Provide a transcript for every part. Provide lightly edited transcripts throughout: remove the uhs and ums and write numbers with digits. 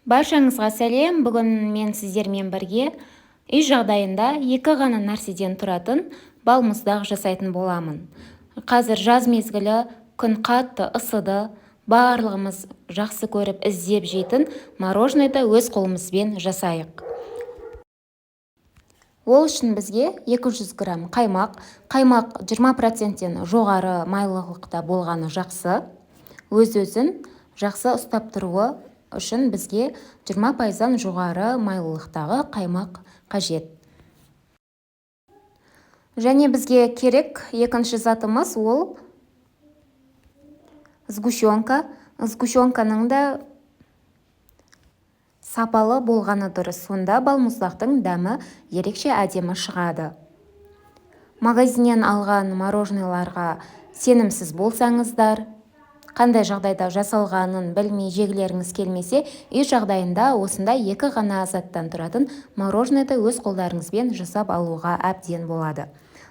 Баршаңызға сәлем. Бүгін мен сіздермен бірге үй жағдайында екі ғана нәрседен тұратын балмұздақ жасайтын боламын. Қазір жаз мезгілі, күн қатты ысыды. Барлығымыз жақсы көріп іздеп жейтін мороженоеды өз қолымызбен жасайық. Ол үшін бізге 200 грамм қаймақ, қаймақ 20%-тен жоғары майлылықта болғаны жақсы. Өз-өзін жақсы ұстап тұруы үшін бізге 20%-дан жоғары майлылықтағы қаймақ қажет. Және бізге керек екінші затымыз ол сгущенка. Сгущенканың да сапалы болғаны дұрыс. Сонда балмұздақтың дәмі ерекше әдемі шығады. Магазиннен алған мороженоеларға сенімсіз болсаңыздар, қандай жағдайда жасалғанын білмей жегілеріңіз келмесе, үй жағдайында осындай екі ғана заттан тұратын мороженоеды өз қолдарыңызбен жасап алуға әбден болады.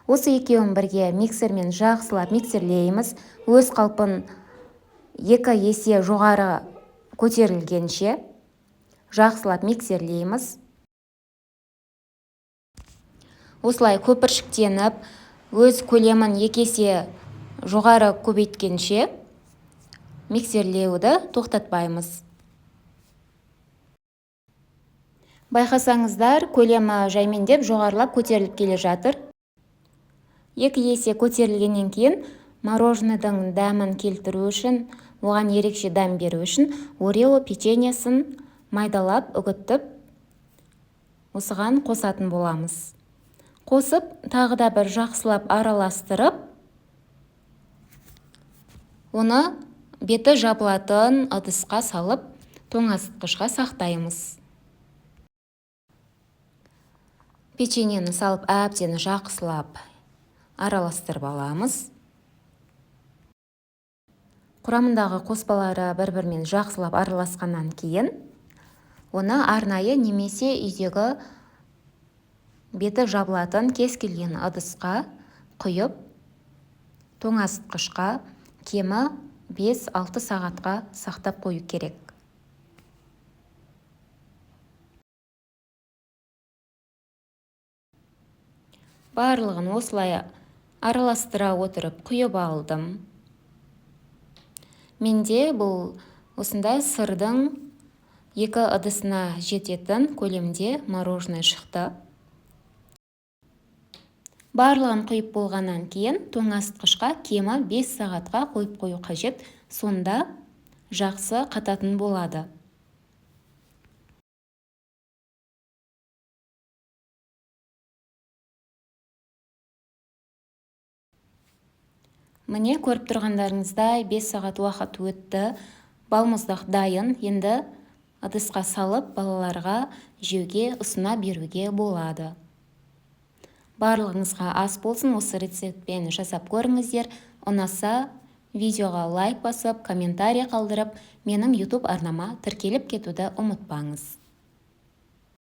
Осы екеуін бірге миксермен жақсылап миксерлейміз. Өз қалпын 2 есе жоғары көтерілгенше жақсылап миксерлейміз. Осылай көпіршіктеніп, өз көлемін 2 есе жоғары көбейткенше миксерлеуді тоқтатпаймыз. Байқасаңыздар, көлемі жаймендеп жоғарылап көтеріліп келе жатыр. 2 есе көтерілгеннен кейін мороженоедің дәмін келтіру үшін, оған ерекше дәм беру үшін Орео печеньесін майдалап, үгіттіп, осыған қосатын боламыз. Қосып, тағы да бір жақсылап араластырып, оны беті жабылатын ыдысқа салып, тоңазытқышқа сақтаймыз. Печеньені салып, әбден жақсылап араластырып аламыз. Құрамындағы қоспалары бір-бірімен жақсылап араласқаннан кейін оны арнайы немесе үйдегі беті жабылатын кез келген ыдысқа құйып, тоңазытқышқа кемі 5-6 сағатқа сақтап қою керек. Барлығын осылай араластыра отырып құйып алдым. Менде бұл осындай сырдың 2 ыдысына жететін көлемде мороженое шықты. Барлығын құйып болғаннан кейін тоңазытқышқа кемі 5 сағатқа қойып қою қажет, сонда жақсы қататын болады. Міне, көріп тұрғандарыңыздай 5 сағат уақыт өтті. Балмұздақ дайын. Енді ыдысқа салып балаларға жеуге ұсына беруге болады. Барлығыңызға ас болсын. Осы рецептпен жасап көріңіздер. Ұнаса видеоға лайк басып, комментарий қалдырып, менің YouTube арнама тіркеліп кетуді ұмытпаңыз.